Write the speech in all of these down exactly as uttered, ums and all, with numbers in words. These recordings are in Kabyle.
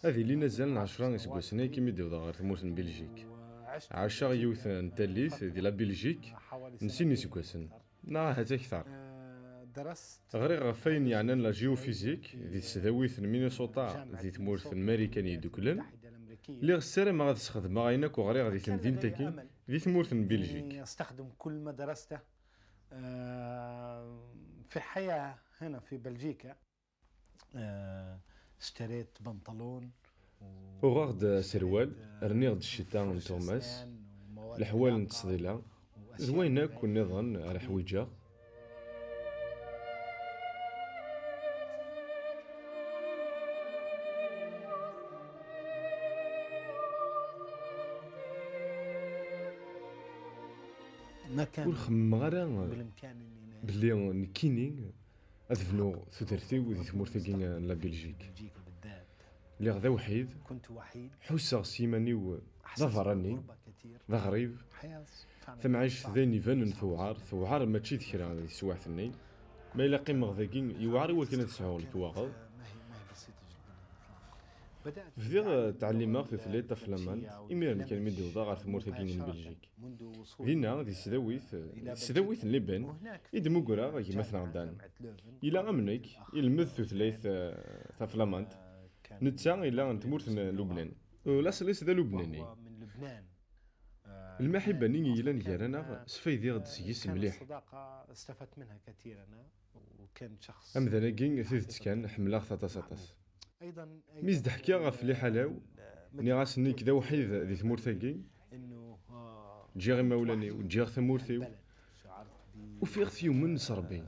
Ad ilin azal n ɛecra iseggasen ayagi mi d-iwḍa ɣer tmurt n Biljik. Ɛaceɣ yiwet n tallit di la Biljik n sin iseggasen, neɣ ahat akteṛ. Ɣriɣ ɣef wayen yeɛnan la géophysique di tesdawit n Minnesota di tmurt n Marikan Yeddukklen. Lliɣ ssarameɣ ad sxedmeɣ ayen akk ɣriɣ di temdint-agi di tmurt n Biljik. Uɣeɣ-d aserwal, rniɣ-d ccita n tuɣmas, leḥwal n ttesḍila, d wayen akk nniḍen ara ḥwiǧeɣ. Ur xemmemeɣ ara belli nekkini ad bnuɣ tudert-iw di tmurt-agi n la Belgique. Lliɣ d awḥid, ḥusseɣ s yiman-iw d aberrani, d aɣrib. Tamɛict d ayen ibanen tewɛer, tewɛer mačči d kra di teswiɛt-nni. Ma yella qqimeɣ dagi, yewɛer i wakken ad sɛuɣ lekwaɣeḍ. Bdiɣ ttɛellimeɣ tutlayt taflamant, imiren kan mi d-wwḍeɣ ɣer tmurt-agi n Belgique. Dinna, di tesdawit, di tesdawit n Liban, i d-mmugreɣ gma-tneɣ Dan. Yella am nekk, ilmed tutlayt, eh, taflamant. Netta yella n tmurt n Lubnan. Laṣel-is d Alubnani. Lmaḥibba-nni i yellan gar-aneɣ, sfaydiɣ-d seg-s mliḥ. Amdan-agi, tidet kan, ḥemmleɣ-t aṭas, aṭas. Mi s-d-ḥkiɣ ɣef liḥala-w, nniɣ-as nekk d awḥid di tmurt-agi, ǧǧiɣ imawlan-iw, ǧǧiɣ tamurt-iw, ufiɣ-t yumen s Ṛebbi.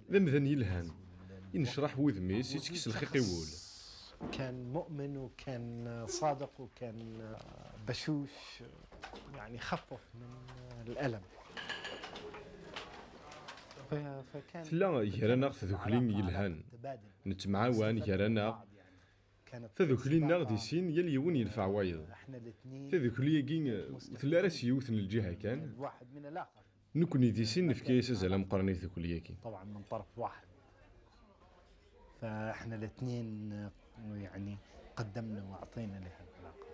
D amdan yelhan, inecraḥ wudem-is, ittekkes lxiq i wul. كان مؤمن وكان صادق وكان بشوش، يعني خفف من الألم. Tella gar-aneɣ tdukli yelhan. Nettemɛawan gar-aneɣ. Tadukli-nneɣ di sin, yal yiwen yenfeɛ wayeḍ. Tadukli-agi, ur telli ara s yiwet n lǧiha kan. Nekkni di sin nefka-yas azal ameqqran i tdukli-agi. فاحنا الاثنين يعني قدمنا وعطينا لهالعلاقة.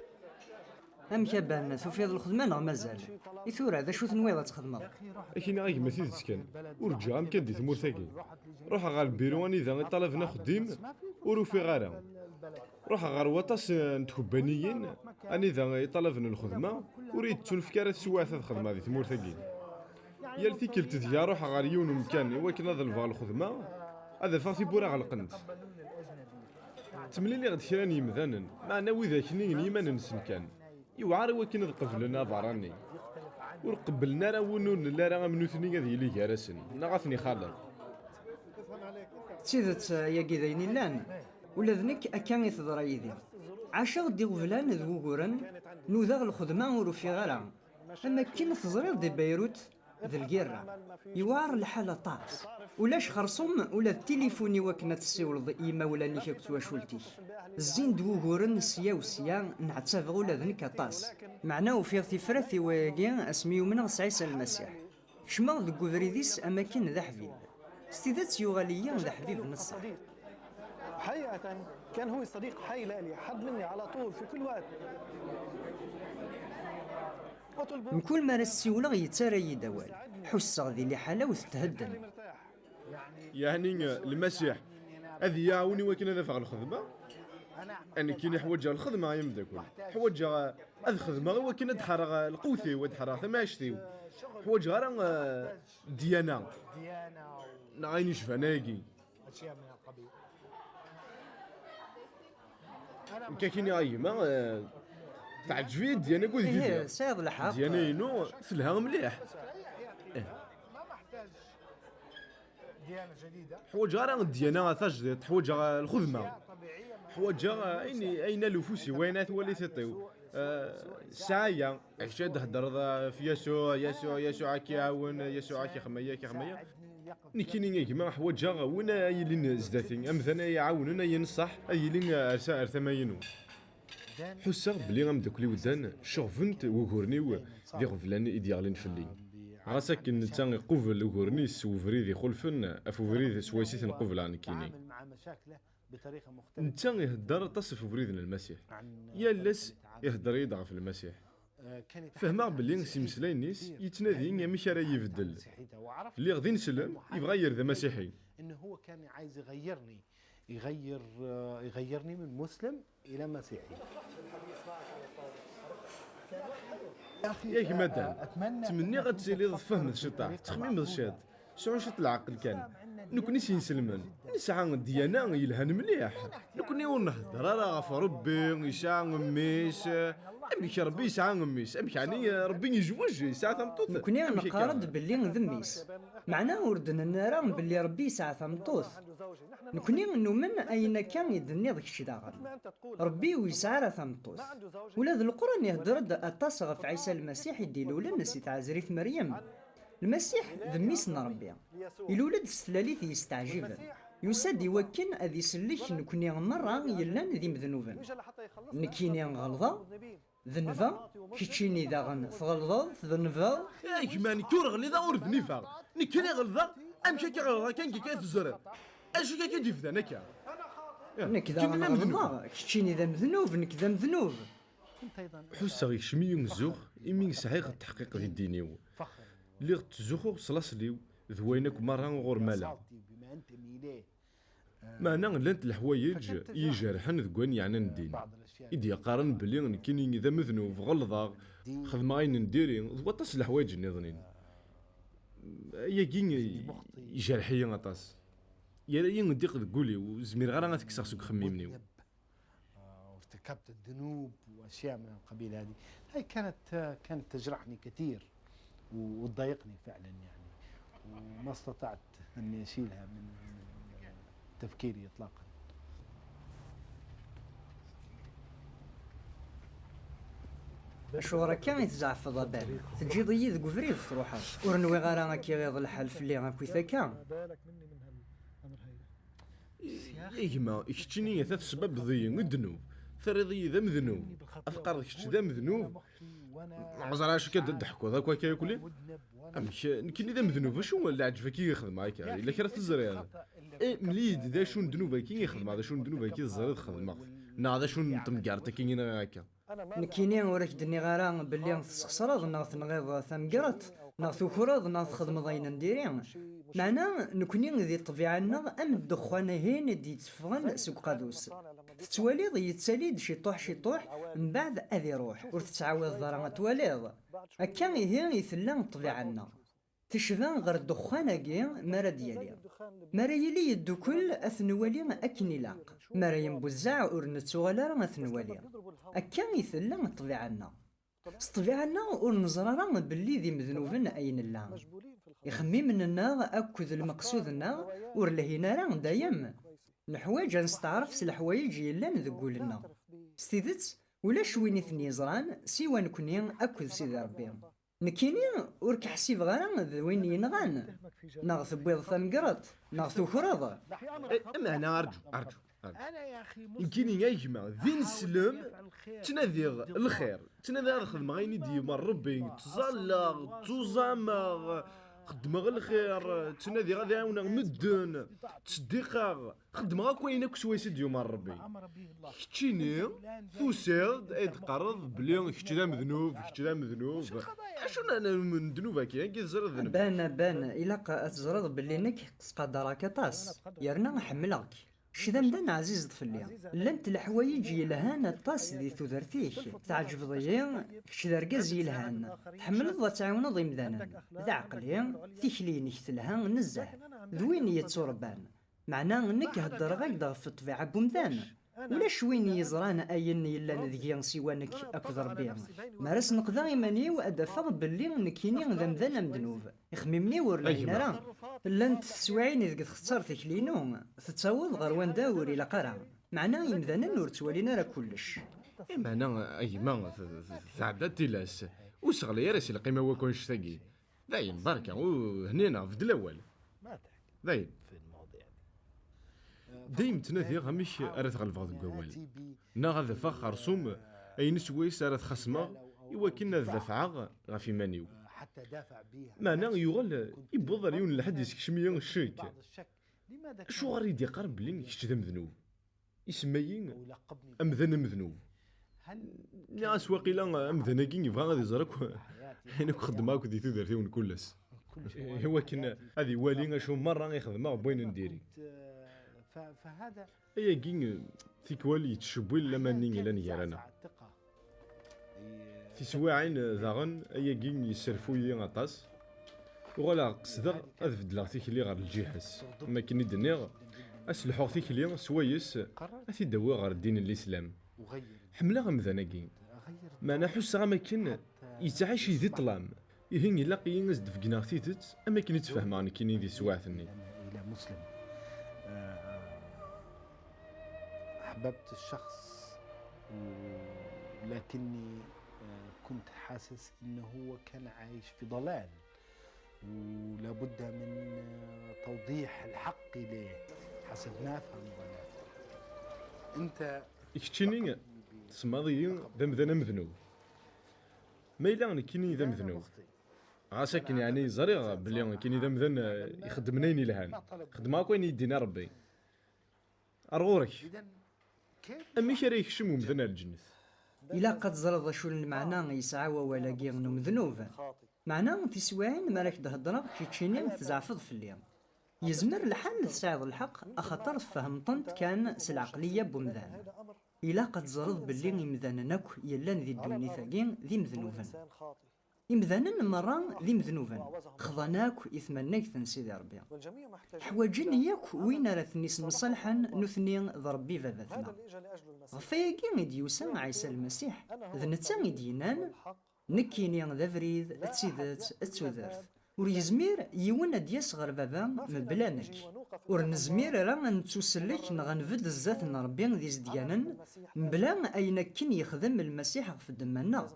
Amek a Ben, tufiḍ lxedma neɣ mazal? I tura, d acu tenwiḍ ad txedmeḍ? Ad k-iniɣ a gma tidet kan, ur ǧǧiɣ amkan di tmurt-agi. Ruḥeɣ ɣer lbiru anida i ṭṭalaben axeddim, ur ufiɣ ara. Ruḥeɣ ɣer waṭas n tkebbaniyin, anida i ṭṭalaben lxedma, ur iyi-d-ttunefk ara teswiɛt ad xedmeɣ di tmurt-agi. Yal tikkelt deg-a ruḥeɣ ɣer yiwen umkan i wakken ad ḍelbeɣ lxedma, ad afeɣ tiwwura ɣelqent. Ttemliliɣ-d kra n yemdanen, meɛna widak-nni n yiman-nsen kan. Yewɛer i wakken ad qeblen aberrani. Ur qebblen ara win ur nelli ara am nutni ad yili gar-asen, neɣ ad ten-ixaleḍ. D tidet, ayagi d ayen illan. Ula d nekk akka i teḍra yid-i. Ɛaceɣ-d iɣeblan d wuguren, nudaɣ lxedma ur ufiɣ ara. Am akken teẓriḍ di Beyrut, d lgirra. Yewɛer lḥal aṭas. Ulac xerṣum ula d tilifun i wakken ad tessiwleḍ i yimawlan-ik akked twacult-ik. Zzin-d wuguren sya u sya, nɛettabeɣ ula d nekk aṭas. Meɛna ufiɣ tifrat i wayagi asmi umneɣ s Ɛisa Lmasiḥ. Kecmeɣ deg ubrid-is am akken d aḥbib. S tidet yuɣal-iyi d aḥbib n ṣṣeḥ. حقيقة كان هو صديق حي لإلي، حد مني على طول في كل وقت. Mkul mi ara s-ssiwleɣ yettarra-yi-d awal. Ḥusseɣ di liḥala-w tethedden. Yeɛni, Lmasiḥ ad iyi-iɛawen i wakken ad afeɣ lxedma? Nekkini ḥwaǧeɣ lxedma, ay ameddakel. Ḥwaǧeɣ ad xedmeɣ i wakken ad ḥerreɣ lqewt-iw, ad ḥerreɣ tamɛict-iw. Ḥwaǧeɣ ara, eh, ddyana. Neɣ ayen yecban ayagi. Nekk ad k-iniɣ a gma, eh, teɛǧeb-iyi ddyana akked Ih, baba. Tesɛiḍ lḥeqq. Ddyana-inu telha mliḥ. Ih. Ḥwaǧeɣ ara ddyana tajdiṭ, ḥwaǧeɣ lxedma. Ḥwaǧeɣ ayen, ayen ala ufus-iw, ayen ara twali tiṭ-iw. Eh, ssaɛa-ya, acu ad d-theddreḍ, eh, f Yasuɛ, Yasuɛ, Yasuɛ ad k-iɛawen, Yasuɛ ad k-ixdem aya, ad k-ixdem aya. Nekkini a gma ḥwaǧeɣ win ara yilin zdat-i, amdan ara yi-iɛawnen, ara yi-ineṣṣaḥ, ad yili ar sa-, ar tama-inu. Ḥusseɣ belli ameddakel-iw Dan ceɣben-t wuguren-iw d iɣeblan i d-yeɣlin fell-i. Ɣas akken netta iqubel uguren-is s ubrid ixulfen ɣef ubrid swayes i ten-qubleɣ nekkini. Netta ihedder aṭas ɣef ubrid n Lmasiḥ. Yal ass ihedder-iyi-d ɣef Lmasiḥ. Fehmeɣ belli s imeslayen-is yettnadi amek ara ibeddel. Lliɣ d ineslem, yebɣa yir d amasiḥi. يغير، آه، يغيرني من مسلم إلى مسيحي. يا أخي، يا أخي مدام، أتمنى، أتمنى أن تكون تفهمت شطح، تخميم الشيط. سعوا شط العقل كان. نكون نسي نسلمن. نسعى ديانا يلهن مليح. نكون يون نهدر راه في ربي، يسعى ميس. أمك ربي يسعى ميس. أمك يعني ربي يزوج، يسعى ثمطوط. نكون نقارد باللي ذميس. Meɛna ur d-nenni ara belli Ṛebbi yesɛa tameṭṭut. Nekni numen ayen akka i d-tenniḍ kečč daɣen. Ṛebbi ur yesɛi ara tameṭṭut. Ula d Leqran ihedder-d aṭas ɣef Ɛisa Lmasiḥ i d-ilulen si tɛezrit Meryem. Lmasiḥ d mmi-s n Ṛebbi. Ilul-d s tlalit yesteɛjiben. Yusa-d i wakken ad isellek nekni merra yellan d imednuben. Nekkini ɣelḍeɣ, denbeɣ, keččini daɣen tɣelḍeḍ, tdenbeḍ. A gma, nekk ur ɣliḍeɣ, ur dnibeɣ. Nekkini ɣelḍeɣ, amek akka ɣelḍeɣ kan, akka tezriḍ? Acu akka i d-yebdan akka? Nekk daɣen ɣelḍeɣ, keččini d amednub, nekk d amednub. Ḥusseɣ yekcem-iyi umezzux imi sɛiɣ ttaḥqiq di ddin-iw. Lliɣ ttzuxxuɣ s laṣel-iw d wayen akk merra uɣur maleɣ. Meɛna llant leḥwayeǧ i ijerḥen deg wayen yeɛnan ddin, i d-yeqqaren belli nekkini d amednub, ɣelḍeɣ, xedmeɣ ayen n diri, d waṭas n leḥwayeǧ nniḍen. Ayagi ijerḥ-iyi aṭas. Yerra-yi ddiq deg wul-iw, ur zmireɣ ara ad t-kkseɣ seg uxemmim-iw. آه، وارتكبت الذنوب وأشياء من القبيل هذه. هاي كانت، كانت تجرحني كثير و-، وتضايقني فعلًا يعني. وما استطعت أني أشيلها من، من تفكيري إطلاقًا. Acuɣer akka i tzeɛfeḍ a Ben? Teǧǧiḍ-iyi deg ubrid truḥeḍ. Ur nwiɣ ara ad k-iɣiḍ lḥal fell-i akkit akka. A gma, keččini ata tesbabbeḍ-iyi i ddnub, terriḍ-iyi d amednub, ad teqqareḍ kečč d amednub. Ur ẓriɣ acu akka d-teḥkuḍ akk akka yakli. Amek, nekkini d amednub, acu n leɛǧeb-agi i xedmeɣ akka? Yella kra teẓriḍ? Eh, mel-iyi-d d acu n ddnub-agi i xedmeɣ, d acu n ddnub-agi teẓriḍ xedmeɣ-t, neɣ d acu n temgerḍt-agi i nɣiɣ akka? Nekkini ur ak-d-nniɣ ara belli tesxeṣreḍ neɣ tenɣiḍ tamgerḍt, neɣ tukreḍ neɣ txedmeḍ ayen n diri. Meɛna nekkni di ṭṭbiɛa-nneɣ am ddexxan-ahin i d-yetteffɣen seg uqadus. Tettwaliḍ yettali-d ciṭuḥ ciṭuḥ, mbeɛd ad iruḥ, ur tettɛawadeḍ ara ad twaliḍ. Akka ihi i tella ṭṭbiɛa-nneɣ. Tecba ɣer ddexxan-agi mi ara d-yali. Mi ara yili yeddukel, ad t-nwali akken ilaq. Mi ara yembuzzeɛ, ur nettuɣal ara ad t-nwali. Akka i tella ṭṭbiɛa-nneɣ. S ṭṭbiɛa-nneɣ, ur neẓri ara belli d imednuben ay nella. Ixemmimen-nneɣ akked lmeqsud-nneɣ ur lhin ara dayem. Neḥwaǧ ad nesteɛref s leḥwayeǧ yellan deg wul-nneɣ. S tidet, ulac win i ten-yeẓran siwa nekni akked Sidi Ṛebbi. Nekkini ur k-ḥsibeɣ ara d win yenɣan. Neɣ tewwiḍ tamgerḍt, neɣ tukreḍ. Eh, meɛna arǧu, arǧu, arǧu. Nekkini a gma, d ineslem, ttnadiɣ lxir, ttnadiɣ ad xedmeɣ ayen i d-yemmer Rebbi, ttẓallaɣ, ttuẓameɣ, xeddmeɣ lxir, ttnadiɣ ad ɛawneɣ medden, ttseddiqeɣ. Xeddmeɣ akk ayen akk swayes i d-yumeṛ Rebbi. Keččini tusiḍ-d ay d-teqqareḍ belli kečč d amednub, kečč d amednub. Acu n, n, n ddnub-agi? Agi teẓriḍ d nnbi. Aban, aban, ilaq ad teẓreḍ belli nekk ttqadareɣ-k aṭas, yerna ḥemmleɣ-k. Kečč d amdan ɛzizeḍ fell-i. Llant leḥwayeǧ yelhan aṭas di tudert-ik. Tɛeǧbeḍ-iyi, kečč d argaz yelhan. Tḥemmleḍ ad tɛiwneḍ imdanen. D aɛeqli, tikli-inek telha nezzeh. D win yetturebban. Meɛna nekk heddreɣ-ak-d ɣef ṭṭbiɛa n wemdan. Ulac win yeẓran ayen yellan deg-i siwa nekk akked Ṛebbi. Mi ara sneqdeɣ iman-iw, ad d-afeɣ belli nekkini d amdan amednub. Ixemmimen-iw ur lhin ara. Llant teswiɛin ideg txetter tikli-inu, tettaweḍ ɣer wanda ur ilaq ara. Meɛna imdanen ur ttwalin ara kullec. I meɛna, a gma, t-, t-, tɛedda tilas. Ur seɣli ara si lqima wakk annect-agi. Dayen, barka, u-, hnin-aɣ, beddel awal. Dayen. Dayem ttnadiɣ amek ara t-ɣelbeɣ deg wawal. Neɣ ad afeɣ xersum ayen swayes ara t-xasmeɣ i wakken ad dafɛeɣ ɣef iman-iw. Meɛna yuɣal yewweḍ ar yiwen n lḥedd yeskcem-iyi ccek. Acuɣer i d-yeqqar belli kečč d amednub? Isemma-yi amdan amednub. Nniɣ-as waqila amdan-agi yebɣa ad iẓer akk ayen akk xeddmeɣ akk di tudert-iw n kul ass. I wakken ad iwali acu merra i xedmeɣ n wayen n diri. Ayagi tikwal yettcewwil laman-nni yellan gar-aneɣ. Tiswiɛin daɣen ayagi yesserfu-yi aṭas. Uɣaleɣ qesdeɣ ad beddleɣ tikli ɣer lǧiha-s. Am akken i d-nniɣ, ad s-lḥuɣ tikli swayes ad t-id-awiɣ ɣer ddin n Lislam. Ḥemmleɣ amdan-agi, meɛna ḥusseɣ am akken yettɛici di ṭṭlam. Ihi ilaq-iyi ad s-d-beggneɣ tidet am akken i tt-fehmeɣ nekkini di teswiɛt-nni. أحببت الشخص، ولكني كنت حاسس إنه هو كان عايش في ضلال، ولابد من توضيح الحق إليه حسب ما أفهم أنا. أنت Keččini tsemmaḍ-iyi d amdan amednub. Ma yella nekkini d amednub, ɣas akken yeɛni ẓriɣ belli nekkini d amdan ixeddmen ayen yelhan, xeddmeɣ akk ayen i yi-d-yenna Rebbi. Ar ɣur-k, amek ara yekcem umdan ar lǧennet? Ilaq ad teẓreḍ acu n lmeɛna yesɛa wawal-agi n umednub. Meɛna tiswiɛin mi ara k-d-heddreɣ keččini tzeɛfeḍ fell-i. Yezmer lḥal tesɛiḍ lḥeqq axaṭer tfehmeḍ-tent kan s lɛeqliya n wemdan. Ilaq ad teẓreḍ belli imdanen akk yellan di ddunit-agi d imednuben. Imdanen merra d imednuben, xḍan akk i tmannagt n Sidi Ṛebbi. Ḥwaǧen yakk win ara ten-issemṣalḥen nutni d Ṛebbi Baba-tneɣ. Ɣef wayagi i d-yusa Ɛisa Lmasiḥ, d netta i d-yennan, Nekkini d abrid, d tidet, d tudert. Ur yezmir yiwen ad d-yas ɣer Baba mebla nekk. Ur nezmir ara ad nettusellek neɣ ad nbedd zdat n Ṛebbi d izedganen mebla ayen akken yexdem Lmasiḥ ɣef ddemma-nneɣ.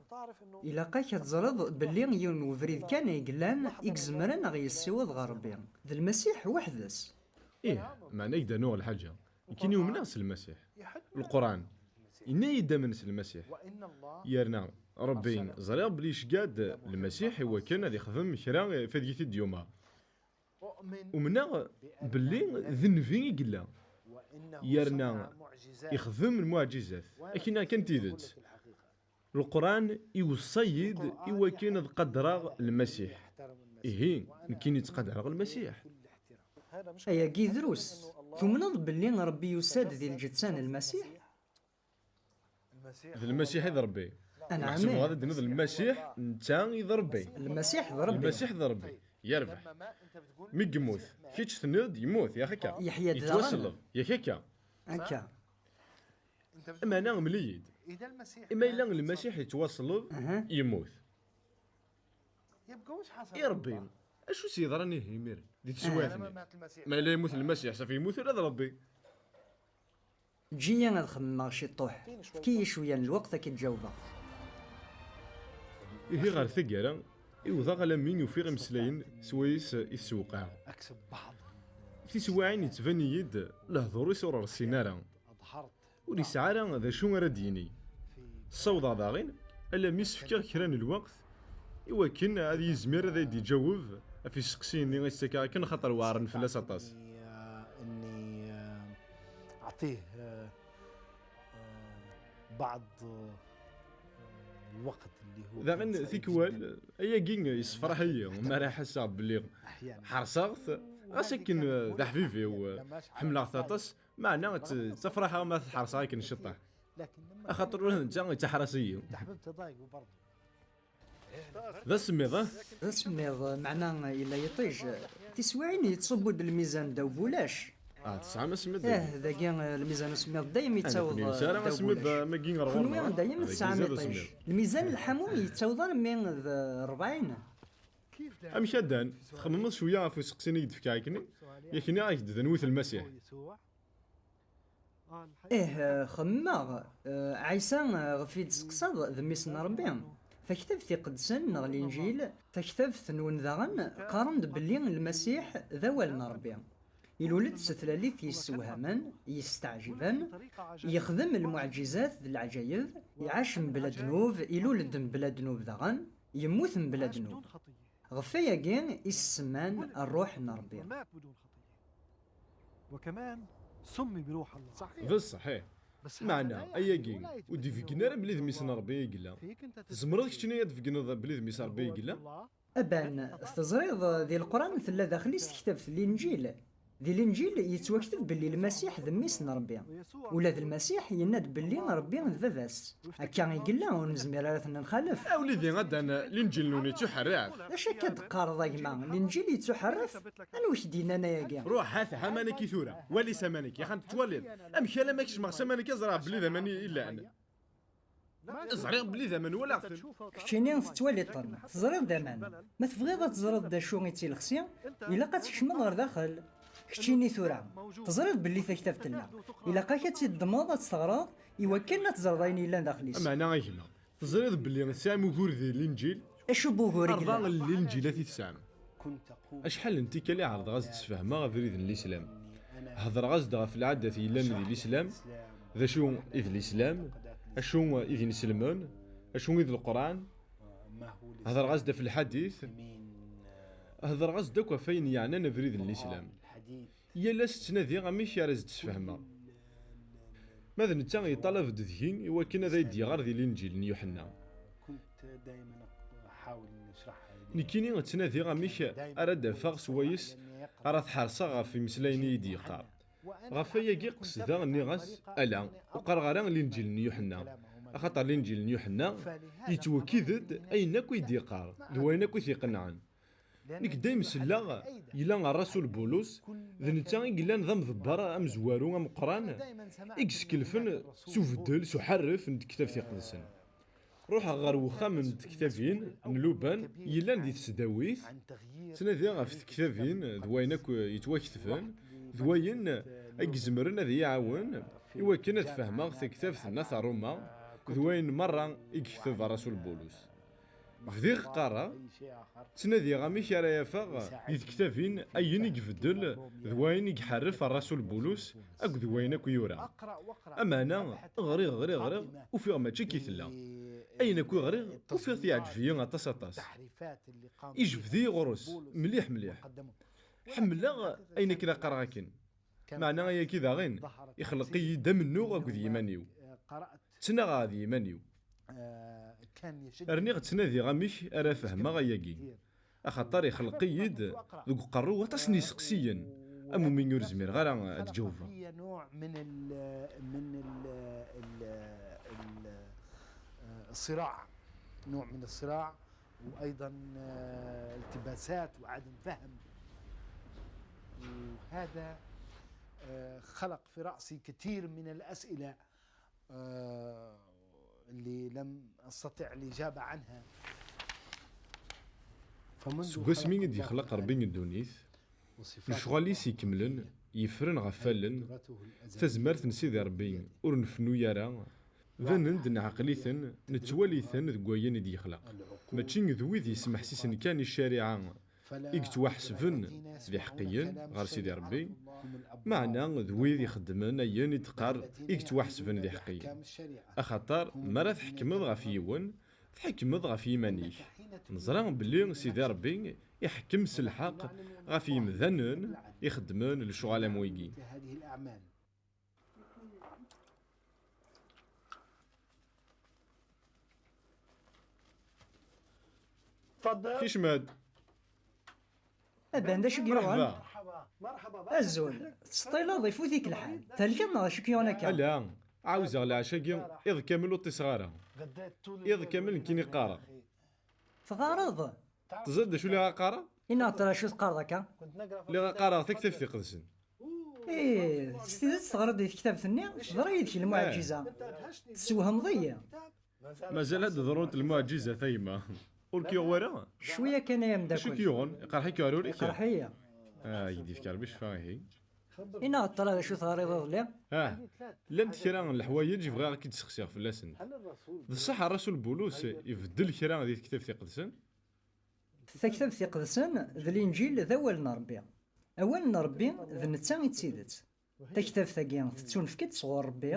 Ilaq-ak ad teẓreḍ belli yiwen n webrid kan ay yellan i izemren a ɣ-yessiweḍ ɣer Ṛebbi. D Lmasiḥ weḥd-s. Ih, meɛna i k-d-rnuɣ lḥaǧa. Nekkini umneɣ s Lmasiḥ. Leqran yenna-yi-d amen s Lmasiḥ. Yerna Ṛebbi ẓriɣ belli iceggeɛ-d Lmasiḥ i wakken ad ixdem kra f ad yi-t-id-yumeṛ. Umneɣ belli d nnbi i yella, yerna ixdem lmuɛǧizat. Akken kan tidet. Leqran iweṣṣa-yi-d i wakken ad qadreɣ Lmasiḥ. Ihi, nekkini ttqadareɣ Lmasiḥ. Ayagi drus. Tumneḍ belli Ṛebbi yusa-d di lǧetta n Lmasiḥ? D Lmasiḥ i d Ṛebbi. Anɛam. Meḥsub ad d-tiniḍ Lmasiḥ netta i d Ṛebbi. Lmasiḥ d Ṛebbi. Lmasiḥ d Ṛebbi. Yerbeḥ. Mi yemmut, kečč tenniḍ-d yemmut, yak akka? Yeḥya-d daɣen. Yettwaṣelleb, yak akka? Akka. Meɛna mel-iyi-d. Ma yella Lmasiḥ yettwaṣelleb, yemmut. I Ṛebbi, acu s-yeḍran ihi imiren, di teswiɛt-nni? Ma yella yemmut Lmasiḥ, safi yemmut ula d Ṛebbi. Eǧǧ-iyi ad xemmemeɣ ciṭṭuḥ. Efk-iyi cwiya n lweqt ad k-id-ǧawbeɣ. Ihi ɣer taggara, iwḍeɣ alammi ufiɣ imeslayen swayes i tsewqeɛ. Tiswiɛin yettban-iyi-d lehdur-is ur rsin ara. Ur yesɛi ara d acu ara d-yini. Ssawḍeɣ daɣen alammi s-fkiɣ kra n lweqt i wakken ad yizmir ad ak-d-iǧaweb ɣef iseqsiyen-nni i s-ttakeɣ akken, axaṭer weɛren fell-as aṭas. Daɣen tikwal, ayagi yessefraḥ-iyi mi ara ḥasseɣ belli ḥerṣeɣ-t, ɣas akken d aḥbib-iw, ḥemmleɣ-t aṭas. Meɛna ttafraḥeɣ ma t-ḥerṣeɣ akken ciṭṭaḥ, axaṭer ula d netta yettaḥras-iyi. D asemmiḍ, ah? D asemmiḍ, meɛna yella yiṭij. Tiswiɛin yettṣubbu-d lmizan ddaw wulac. Ah, tesɛam asemmiḍ dagi? Ih, dagi, lmizan usemmiḍ dayem yettaweḍ ddaw wulac. Kenwi dayem tesɛam iṭij. Lmizan lḥamu yettaweḍ armi d rebɛin. Amek a Dan? Txemmemeḍ cwiya ɣef useqsi-nni i k-d-fkiɣ akkenni? Yak nniɣ-ak-d d anwi-t Lmasiḥ? Ih, xemmemeɣ. Ɛisa, ɣef i d-testeqsaḍ, d Mmi-s n Ṛebbi. Taktabt iqedsen neɣ Linǧil, taktabt-nwen daɣen, qqaren-d belli Lmasiḥ d Awal n Ṛebbi. Ilul-d s tlalit yessewhamen, yesteɛjiben, yexdem lmuɛǧizat d leɛǧayeb, iɛac mebla ddnub, ilul-d mebla ddnub daɣen, yemmut mebla ddnub. Ɣef wayagi i s-semman Ṛṛuḥ n Ṛebbi. D ṣṣeḥ, ih. Meɛna, ayagi, ur d-ibeggen ara belli d mmi-s n Ṛebbi i yella. Tzemreḍ keččini ad d-tbeggneḍ belli d mmi-s n Ṛebbi i yella? Aban, teẓriḍ, di Leqran tella daxel-is tektabt Linǧil. Di Linǧil yettwakteb belli Lmasiḥ d mmi-s n Ṛebbi. Ula d Lmasiḥ yenna-d belli Ṛebbi d baba-s. Akka i yella, ur nezmir ara ad t-nxalef. A wlidi, a Dan, Linǧil-nwen yettuḥerref. D acu akka d-teqqareḍ, a gma? Linǧil yettuḥerref? Anwa i k-d-yennan ayagi? Ruḥ, ha-t, ha aman-agi tura. Wali s aman-agi, axxam tettwaliḍ. Amek alamma kecmeɣ s aman-agi, ẓriɣ belli d aman i yellan. Ẓriɣ belli d aman, walaɣ-ten. Keččini tettwaliḍ-ten, teẓriḍ d aman. Ma tebɣiḍ ad teẓreḍ d acu i d tilexsi, ilaq ad tkecmeḍ ɣer daxel. Keččini tura, teẓriḍ belli taktabt tella. Ilaq-ak ad tt-id-ddmeḍ, ad tt-teɣreḍ, iwakken ad teẓreḍ ayen yellan daxel-is. Meɛna, a gma, teẓriḍ belli tesɛam ugur di Linǧil? Acu n wugur i yellan? Rḍa n Linǧil i tesɛam. Acḥal n tikkal i ɛerḍeɣ ad s-d-sfehmeɣ abrid n Lislam. Hedreɣ-as-d ɣef lɛadat yellan di Lislam, d acu i d Lislam, acu i d inselmen, acu i d Leqran. Hedreɣ-as-d ɣef lḥadit. Hedreɣ-as-d akk ɣef wayen yeɛnan abrid n Lislam. Yal ass ttnadiɣ amek ara s-d-sfehmeɣ. Ma d netta yeṭṭalab-d deg-i i wakken ad ay-d-iɣer di Linǧil n Yuḥenna. Nekkini ttnadiɣ amek ara d-afeɣ swayes ara tḥerseɣ ɣef imeslayen i yi-d-yeqqar. Ɣef wayagi qesdeɣ, nniɣ-as, ala, ur qqareɣ ara Linǧil n Yuḥenna, axaṭer Linǧil n Yuḥenna yettwekid-d ayen akk i d-yeqqar d wayen akk i t-iqennɛen. Nekk dayem selleɣ, yella Ṛṛasul Bulus, d netta i yellan d amḍebber amezwaru ameqqran, i yeskelfen s ubeddel, s uḥerref n tektabt iqedsen. Ruḥeɣ ɣer wexxam n tektabin n Luban yellan di tesdawit, ttnadiɣ ɣef tektabin d wayen akk yettwaketben, d wayen ay izemren ad iyi-iɛawen i wakken ad fehmeɣ taktabt n At Ruma, d wayen merra i yekteb Ṛṛasul Bulus. Bdiɣ qqareɣ, ttnadiɣ amek ara afeɣ di tektabin ayen i ibeddel d wayen i iḥerref Ṛṛasul Bulus akked wayen akk yura. Ameɛna, ɣriɣ, ɣriɣ, ɣriɣ, ufiɣ mačči akka i tella. Ayen akk i ɣriɣ, ufiɣ-t yeɛǧeb-iyi aṭas, aṭas. Ijbed-iyi ɣur-s, mliḥ, mliḥ. Ḥemmleɣ ayen akken aqreɣ akken. Meɛna ayagi daɣen, ixleq-iyi-d amennuɣ akked yiman-iw. Ttnaɣeɣ d yiman-iw. Rniɣ ttnadiɣ amek ara fehmeɣ ayagi. Axaṭer ixleq-iyi-d deg uqerru waṭas n yiseqsiyen, am umi ur zmireɣ ara ad ǧawbeɣ. نوع من ال من ال ال ال الصراع، نوع من الصراع، وأيضًا، آه، التباسات وعدم فهم. وهذا، آه، خلق في رأسي كثير من الأسئلة، آه، اللي لم أستطع الإجابة عنها. فمنذ Seg wasmi i d-yexleq Rebbi n ddunit, lecɣal-is ikemlen yefren ɣef wallen, tazmert n Sidi Rebbi ur nfennu ara, banen-d, nɛeqqel-iten, nettwali-ten deg wayen i d-yexleq. Mačči d wid yesmeḥsisen kan i ccariɛa i yettwaḥesben d iḥeqqiyen ɣer Sidi Rebbi, meɛna d wid ixeddmen ayen i d-teqqar i yettwaḥesben d iḥeqqiyen. Axaṭer, mi ara tḥekmeḍ ɣef yiwen, tḥekmeḍ ɣef yiman-ik. Neẓra belli Sidi Rebbi iḥekkem s lḥeqq ɣef yemdanen ixeddmen lecɣal am wigi. Kecm-d. Aban, d acu i yuɣen? Merḥba. Azul. Tettseṭṭileḍ, ifut-ik lḥal. Thelkeḍ neɣ d acu i k-yuɣen akka? Ala, ɛawzeɣ lɛac-agi, iḍ kamel ur ṭṭiseɣ ara. Iḍ kamel nekkini qqareɣ. Teɣɣareḍ? Teẓriḍ d acu lliɣ qqareɣ? Ini-aɣ-d tura acu teqqareḍ akka? Lliɣ qqareɣ Taktabt Iqedsen. Ih, s tidet teɣriḍ di tektabt-nni? Teḍra yid-k lmuɛǧiza. Tessewhmeḍ-iyi. Mazal ad d-ḍrunt lmuɛǧizat, a yemma. Ur k-yuɣ wara? Cwiya kan, ay ameddakel. Acu k-yuɣen? Iqerḥ-ik uɛrur-ik? Iqerḥ-iyi. Ah, i k-d-yefk Rebbi ccfa, ihi. Ini-aɣ-d tura d acu teɣriḍ iḍelli? Ah, llant kra n leḥwayeǧ bɣiɣ ad k-id-sseqsiɣ fell-asent. D ṣṣeḥ Ṛṛasul Bulus ibeddel kra di Tektabt Iqedsen? Taktabt Iqedsen d Linǧil d awal n Ṛebbi. Awal n Ṛebbi d netta i d tidet. Taktabt-agi tettunefk-d sɣur Ṛebbi,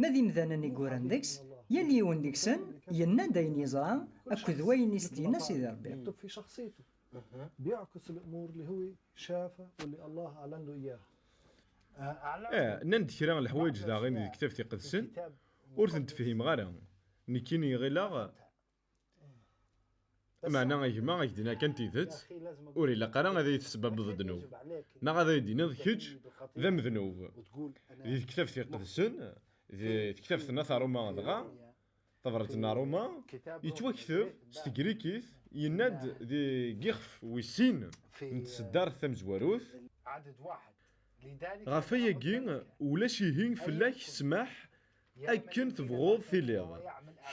ma d imdanen i yuran deg-s, yal yiwen deg-sen yenna-d ayen yeẓra akked wayen i s-d-yenna Sidi Ṛebbi. بيعكس الأمور اللي هو شافها واللي الله أعلن له إياها. Eh, nnan-d kra n leḥwayeǧ daɣen di tektabt iqedsen, ur tent-fhimeɣ ara. Nekkini ɣileɣ, meɛna a gma, ad k-d-iniɣ kan tidet, ur ilaq ara ad iyi-tesbabbeḍ ddnub, neɣ ad iyi-d-tiniḍ kečč d amednub. Di tektabt iqedsen, di tektabt n At Ruma dɣa, tabrat n Ruma, yettwakteb s tegrikit, yenna-d deg yixef wis sin n tseddart tamezwarut, ɣef ayagi, ulac ihi fell-ak ssmaḥ akken tebɣuḍ tiliḍ,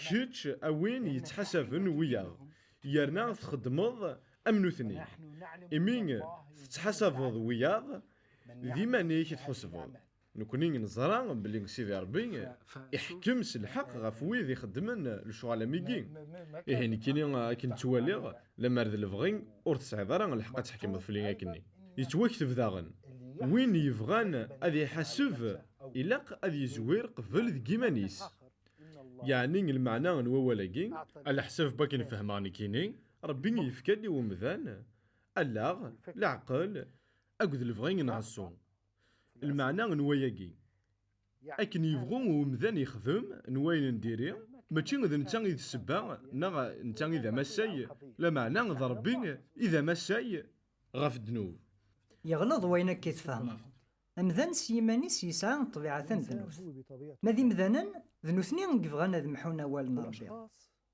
kečč a win yettḥasaben wiyaḍ, yerna txeddmeḍ am nutni. Imi tettḥasabeḍ wiyaḍ, d iman-ik i tḥusbeḍ. Nekkni neẓra belli Sidi Ṛebbi iḥekkem s lḥeqq ɣef wid ixeddmen lecɣal am wigi. Ihi nekkini akken ttwaliɣ, lemmer d lebɣi ur tesɛiḍ ara lḥeqq ad tḥekmeḍ fell-i akkenni. Yettwakteb daɣen, win yebɣan ad iḥaseb ilaq ad yezwir qbel deg iman-is. Yeɛni lmeɛna n wawal-agi, ɛla ḥsab n wakken fehmeɣ nekkini, Ṛebbi yefka-d i umdan allaɣ, leɛqel akked lebɣi n Ɛeṣṣu. Lmeɛna n wayagi, akken yebɣu umdan yexdem n wayen n diri, mačči d netta i d ssebba neɣ netta i d amasay, lameɛna d Ṛebbi i d amasay ɣef ddnub. Yeɣleḍ wayen akka i tfehmeḍ. Amdan s yiman-is yesɛa ṭṭbiɛa taneddnubt. Ma d imdanen, d nutni i yebɣan ad mḥun awal n Ṛebbi.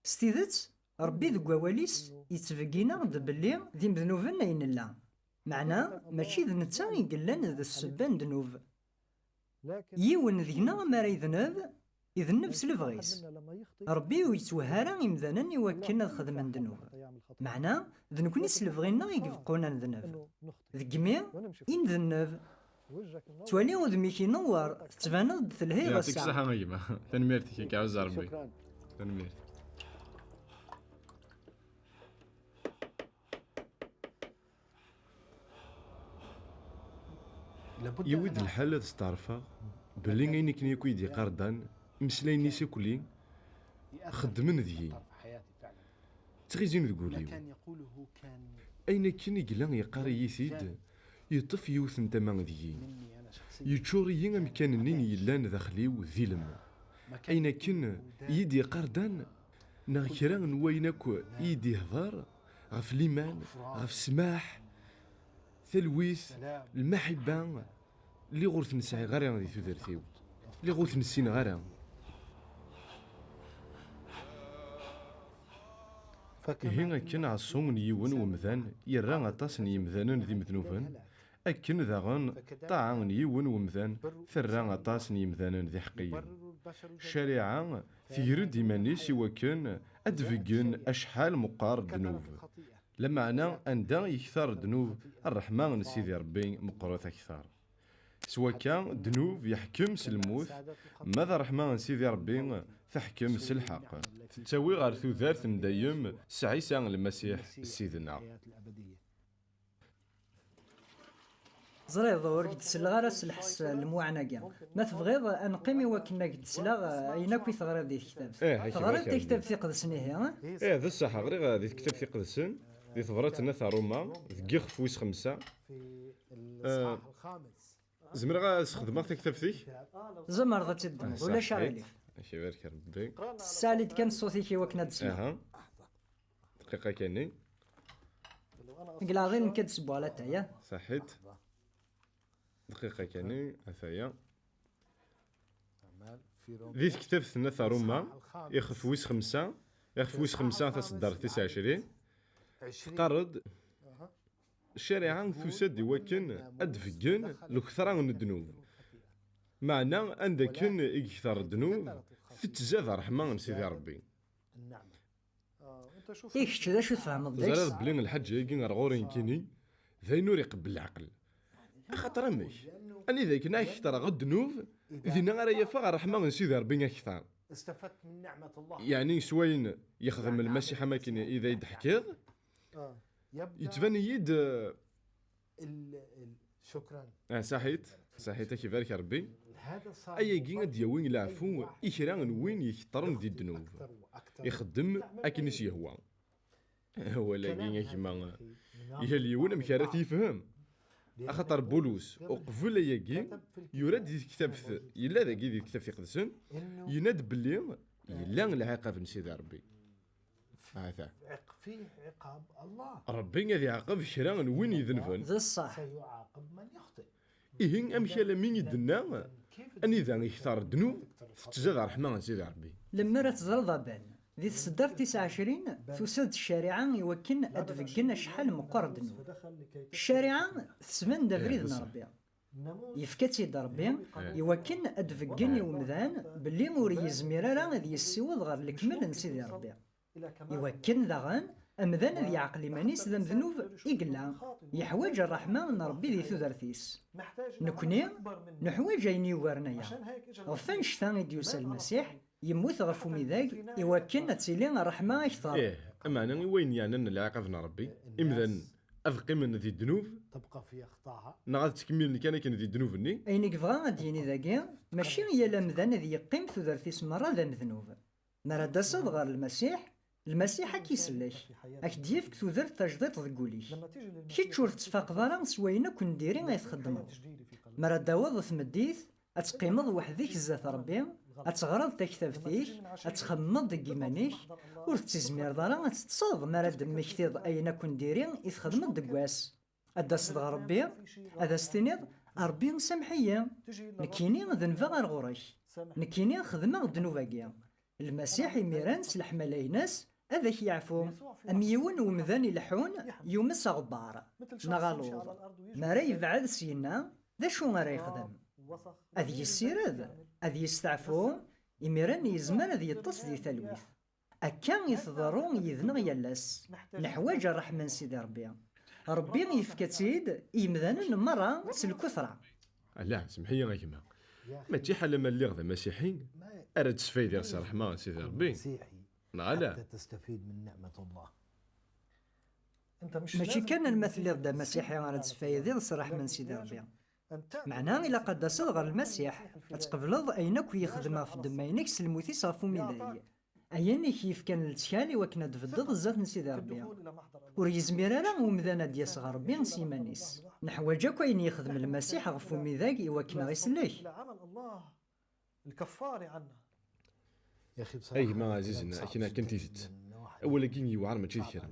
S tidet, Ṛebbi deg wawal-is yettbeggin-aɣ-d belli d imednuben ay nella. Meɛna, mačči d netta i yellan d ssebba n ddnub. Yiwen deg-neɣ mi ara yedneb, idenneb s lebɣi-s. Ṛebbi ur yettwehhi ara imdanen i wakken ad xedmen ddnub. Meɛna, d nekkni s lebɣi-nneɣ i ibeqqun ad nedneb. Deg imi i ndenneb. Ttwali udem-ik inewwer, tettbaneḍ-d telhiḍ Yeɛṭik ass-a. Ṣṣeḥḥa a gma. Tanemmirt-ik, ad k-iɛuzz Ṛebbi. Tanemmirt. Yiwi-d lḥal ad steɛṛfeɣ belli ayen akken yakk i d-yeqqar Dan, imeslayen-is akk-lli xeddmen deg-i. Ttɣizin deg wul-iw. Ayen akken i yella yeqqar-iyi-t-id, yeṭṭef yiwet n tama deg-i. Yeččur-iyi amkan-nni yellan daxel-iw d ilem. Ayen akken i yi-d-yeqqar Dan, neɣ kra n wayen akk i yi-d-yehder ɣef liman, ɣef ssmaḥ, talwit, lmaḥibba, lliɣ ur ten-sɛiɣ ara di tudert-iw. Lliɣ ur ten-ssineɣ ara. Ihi akken ɛeṣṣu n yiwen wemdan yerra aṭas n yemdanen d imednuben, akken daɣen ṭṭaɛa n yiwen wemdan terra aṭas n yemdanen d iḥeqqiyen. Ccariɛa tegr-d iman-is i wakken ad d-tbeggen acḥal meqqar ddnub. Lameɛna anda yekter ddnub, ṛṛeḥma n Sidi Ṛebbi meqqret akter. S wakka, ddnub yeḥkem s lmut, ma d ṛṛeḥma n Sidi Ṛebbi teḥkem s lḥeqq. Tettawi ɣer tudert n dayem s Ɛisa Lmasiḥ Ssid-nneɣ. Ẓriɣ ur k-d-selleɣ ara s lḥess n lemwaɛen-agi. Ma tebɣiḍ, ad neqqim i wakken ad k-d-sleɣ ayen akk i teɣriḍ di tektabt. Eh, ḥekma Teɣriḍ kan. Taktabt Iqedsen ihi? Eh, d ṣṣeḥ, ɣriɣ di tektabt iqedsen, di tebrat n At Ruma, deg yixef wis xemsa. Eh, Zemreɣ ad sxedmeɣ taktabt-ik? Tzemreḍ ad tt-id-ddmeḍ, ulac aɣilif. Ak ibarek Rebbi. Ssaɛli-d kan ṣṣut-ik i wakken ad d-sleɣ. Aha. Dqiqa kan. Deg leɛḍil nekk ad d-sewweɣ latay, ah. Saḥit. Dqiqa kan, ataya. Di tektabt n At Ruma, ixef wis xemsa, ixef wis xemsa taseddart tis ɛecrin, teqqar-d, ccariɛa tusa-d i wakken ad d-tbeggen lketra n ddnub. Meɛna anda akken i yekter ddnub, tettzad ṛṛeḥma n Sidi Ṛebbi. I kečč, d acu tfehmeḍ deg-s? Teẓriḍ belli lḥaǧa-agi ar ɣur-i nekkini, d ayen ur iqebbel leɛqel. Axaṭer amek? Anida akken ad ketreɣ ddnub, dinna ara yafeɣ ṛṛeḥma n Sidi Ṛebbi akter. Yeɛni s wayen yexdem Lmasiḥ am akken i d ay d-teḥkiḍ, yettban-iyi-d, eh, Ah, saḥit, saḥit, ad k-ibarek Rebbi. Ayagi ad d-yawi leɛfu i kra n win iketren di ddnub, ixeddem akken i s-yehwa. Awal-agi a gma, yal yiwen amek ara t-yefhem. Axaṭer Bulus, uqbel ayagi, yura-d di tektabt, yella dagi di tektabt iqedsen, yenna-d belli yella lɛiqab n Sidi Ṛebbi. Ata. Ṛebbi ad iɛaqeb kra n win idenben. D ṣṣeḥ. Ihi, amek alammi i d-tenna, anida ikter ddnub, tettzad ṛṛeḥma n Sidi Ṛebbi? Lemmer ad teẓreḍ a Ben, di tseddart tis ɛecrin, tusa-d ccariɛa i wakken ad d-beggen acḥal meqqer ddnub. Ccariɛa tesban-d abrid n Ṛebbi. Yefka-tt-id Ṛebbi i wakken ad d-beggen i umdan belli ur yezmir ara ad yessiweḍ ɣer lekmel n Sidi Ṛebbi. I wakken daɣen, amdan ad yeɛqel iman-is d amednub i yella, yeḥwaǧ ṛṛeḥma n Ṛebbi di tudert-is. Nekni, neḥwaǧ ayen yugaren aya. Ɣef annect-a i d-yusa Lmasiḥ, yemmut ɣef umidag, i wakken ad tili ṛṛeḥma akteṛ. Ih, ameɛna i wayen yeɛnan lɛiqab n Ṛebbi, imdanen ad qqimen di ddnub, neɣ ad ttkemmilen kan akken di ddnub-nni? Ayen i yebɣa ad d-yini dagi, mačči yal amdan ad yeqqim tudert-is merra d amednub. Mi ara d-taseḍ ɣer Lmasiḥ, Lmasiḥ ad k-isellek, ad k-d-yefk tudert tajdiṭ deg wul-ik. Kečč ur tettfaqeḍ ara s wayen akk n diri ay txeddmeḍ. Mi ara d-taweḍ tmeddit, ad teqqimeḍ weḥd-k zdat Ṛebbi, ad teɣreḍ taktabt-ik, ad txemmeḍ deg yiman-ik, ur tettizmireḍ ara ad teṭṭseḍ mi ara d-temmektiḍ ayen akk n diri i txedmeḍ deg wass. Ad d-taseḍ ɣer Ṛebbi, ad as-tiniḍ: "Ṛebbi, samḥ-iyi. Nekkini denbeɣ ar ɣur-k. Nekkini xedmeɣ ddnub-agi." Lmasiḥ imiren s leḥmala-ines ad ak-yeɛfu, am yiwen umdan ileḥḥun yumes aɣebbar neɣ aluḍ. Mi ara yebɛed syenna, d acu ara yexdem? Ad yessired, ad yesteɛfu, imiren yezmer ad yeṭṭes di talwit. Akka i tḍerru yid-neɣ yal ass. Neḥwaǧ ṛṛeḥma n Sidi Ṛebbi. Ṛebbi yefka-tt-id i yemdanen merra s lkutra. Ala, semḥ-iyi a gma. Mačči ḥala ma lliɣ d amasiḥi ara d-sfaydiɣ s ṛṛeḥma n Sidi Ṛebbi. Neɣ ala? Mačči kan alma telliḍ d amasiḥi ara d-tesfaydiḍ s ṛṛeḥma n Sidi Ṛebbi. Meɛna ilaq ad d-taseḍ ɣer Lmasiḥ, ad tqebleḍ ayen akk i yexdem ɣef ddemma-inek s lmut-is ɣef umidag. Ayen i k-yefkan lettkal i wakken ad tbeddeḍ zdat n Sidi Ṛebbi. Ur yezmir ara umdan ad d-yas ɣer Ṛebbi s yiman-is. Neḥwaǧ akk ayen yexdem Lmasiḥ ɣef umidag i wakken ad ɣ-isellek. A gma ɛzizen, akken akken tidet. Awal-agi yewɛer mačči d kra.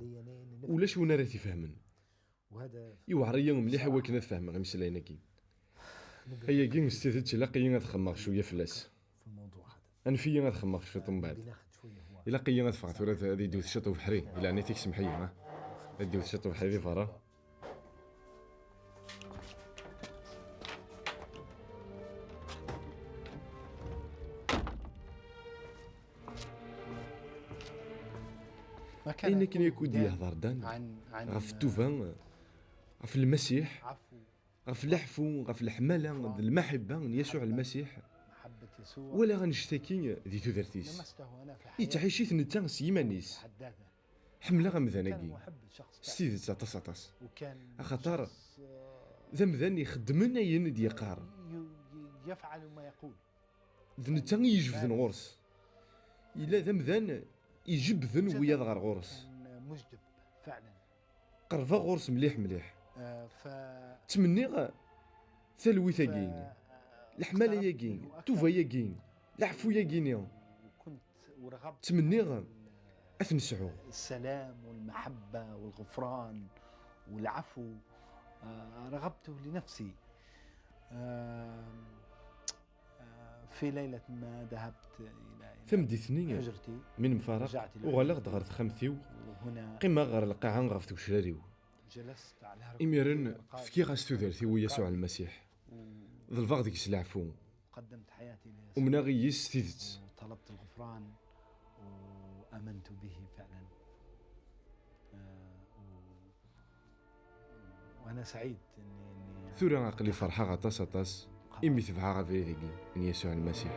Ulac win ara t-ifehmen. Iwɛer-iyi mliḥ i wakken ad fehmeɣ imeslayen-agi. Ayagi s tidet ilaq-iyi ad xemmeɣ cwiya fell-as. Anef-iyi ad xemmeɣ cwiṭ mbeɛd. Ilaq-iyi ad ffɣeɣ tura ad, ad iddewt ciṭ ubeḥri, di leɛnayt-ik semḥ-iyi, ha? Ad iddewt ciṭ ubeḥri di berra. Ayen akken yakk i d-yehder Dan ɣef ttuba, ɣef Lmasiḥ, ɣef leḥfu, ɣef leḥmala d lmaḥibba n Yasuɛ Lmasiḥ, walaɣ annect-agi di tudert-is. Yettɛic-it netta s yiman-is. Ḥemmleɣ amdan-agi s tidet aṭas, aṭas, axaṭer d amdan ixeddmen ayen i d-yeqqar. D netta i ijebden ɣur-s. Yella d amdan ijebden wiyaḍ ɣer ɣur-s. Qerbeɣ ɣur-s mliḥ, mliḥ. Ttmenniɣ talwit-agi, leḥmala-agi, tuba-agi, leɛfu-agi-ni. Ttmenniɣ ad t-nesɛu. السلام والمحبة والغفران والعفو، آه، رغبت لنفسي. آه، آه، في ليلة ما ذهبت إلى، إلى Tameddit-nni, حجرتي، mi nemfaraq, رجعت إلى uɣaleɣ-d ɣer texxamt-iw, وهنا qqimeɣ ɣer lqaɛa ɣef tgecrar-iw. جلست على هرب Imiren, القاعدة. Fkiɣ-as tudert i Yasuɛ Lmasiḥ. ḍelbeɣ deg-s leɛfu. قدمت حياتي ليسوع. Umneɣ i yis s tidet. وطلبت الغفران وآمنت به فعلًا. آه، و-، وأنا سعيد إني، إني Tura aql-i ferḥeɣ aṭas, aṭas, imi tebɛeɣ abrid-agi n Yasuɛ Lmasiḥ.